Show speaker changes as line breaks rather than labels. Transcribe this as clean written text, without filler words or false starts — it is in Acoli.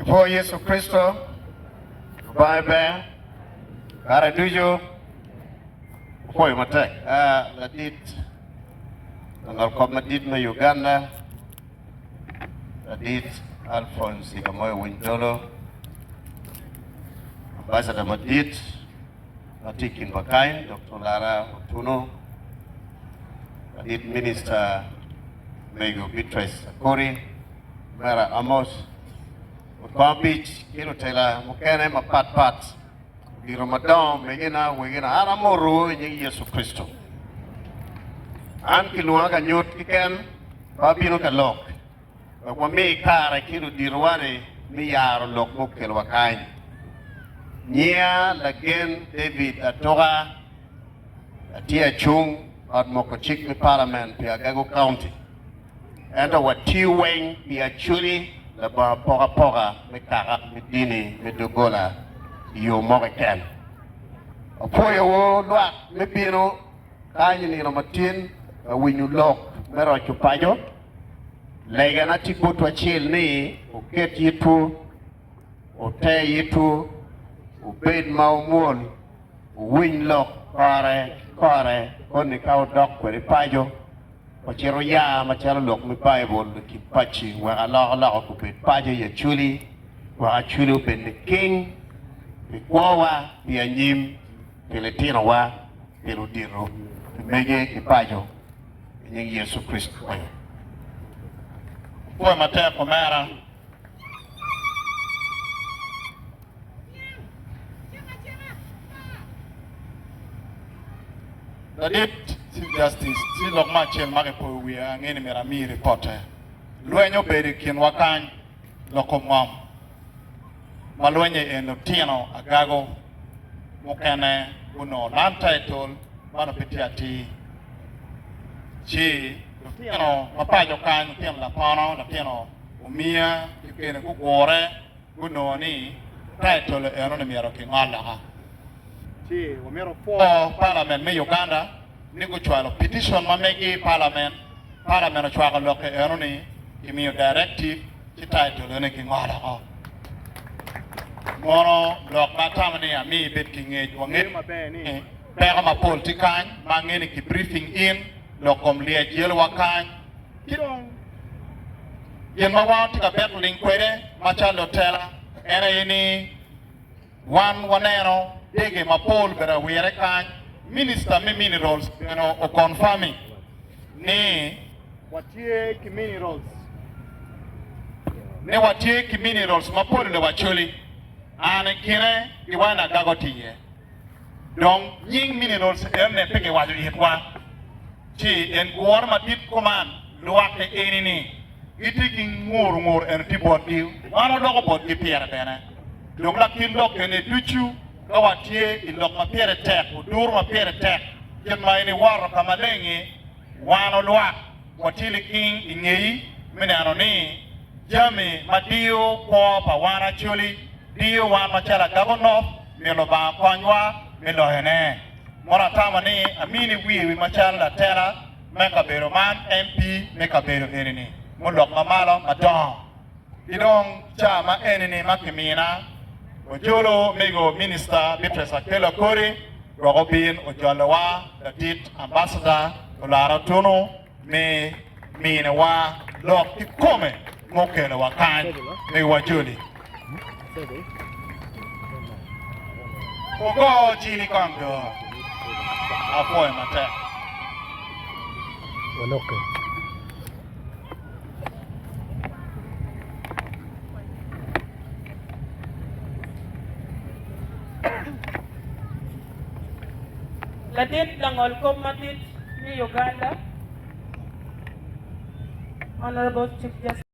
Ipwo Yecu Kricito, Lubanga ber kare ducu. Apwoyo matek ladit langol kop madit me Uganda, ladit Alphonse Ikamoyo Winjolo, ambassador madit ma tye i kin wa kany, Doktor Lara Otuno, ladit minister Mego Beatrice Akori, Mera Amos, Otwang Bic ki lutela mukene mapat pat. Odiro madongo megina, wegina, an amotowu i nying Yecu Kricito. An kilwonga ka nyut keken, pe abino ka lok, wek wami kare ki luditowa-ni me yaro lok ma okelowa kany. Nyinga Lagen David Atuka, atye acung ot moko cik me Parliament pi Agago County. Ento watiyo weng pi Acholi labongo apokapoka me kaka, me dini, me doggola i yo mo keken. Wapwoyowu lwak me bino kany i nino matin ka winyo lok me roco paco. Legana tye botwu acel ni wuket yitwu, wute yitwu, wubed ma wumwol, wuwiny lok kore ki kore koni ka wudok kwede paco. Ocito ya macalo lok me Baibul i kin paci wek alokaloka obed paco i Acholi, wek Acholi obed liking pi kwowa, pi anyim, pi litinowa, pi ludito, pi mege ki paco, i nying Yecu Kricito.
Pwoyo matek omera. Ladit Chief Justice, tye lok mo acel ma kipoyo wiya ange ni myero ami ripotte. Lweny obedo i kinwa kany lok kom ngom ma lwenye en lutino agago mukene gunongo land title ma nongo pe tye atir ci lutino ma paco kany lutino lapono lutino omiya ki kene gugure gunongo ni title eno-ni myero kingol oko. Ci wamito pwo Parliament me Uganda ni gucwalo petition ma megi i Parliament, Parliament ocwako lokke eno-ni, kimiyo directive ci title eno-ni kingolo oko. Mono lok ma atamo ni ami ibed ki ngec, wangeyo maber ni peko mapol tye kany ma angeyo ni ki briefing in lok kom lyec yelowa kany ki dong Gin ma wan watye ka beto ling kwede macalo lutela en aye ni wan waneno dege mapol obedo awire kany. Minista me Minerals bene o-confirming ni watye ki minerals ni watye ki minerals mapol i lobo Acholi. An i kine giwaco ni Agago tye iye. Dong nying minerals enoni pe kiwaco itwa. Ci en gure madit kuman, lwakke eni-ni gitye ki ngur ngur eno tye botgi, wan waloko botgi pire bene. Dong lakit lok eni ducu ka watye i lok ma pire tek, oduru ma pire tek, kit ma in iwoto ka maleng-ngi, wan olwak watye liking i ngeyi me neno ni jami ma diyo kwo pa wan Acholi, diyo wan macalo Agago North, myero Lubanga okonywa me loyone. Mono atamo ni amini wiye wi macalo latela me kabedo man, MP me kabedo eni-ni, mulok ma malo madongo. Ki dong ca ma eni-ni ma kimina, ojolo mego Minista Beatrice Akello Akori wek obin ojolowa ladit Ambassador Olara Otunu me miniwa lok kikome mukelowa kany me wajoli. Wugo jili kong do. Apwoyo matek.
Walokke.
Ladit langol kop madit me Uganda, Honourable Chief Justice.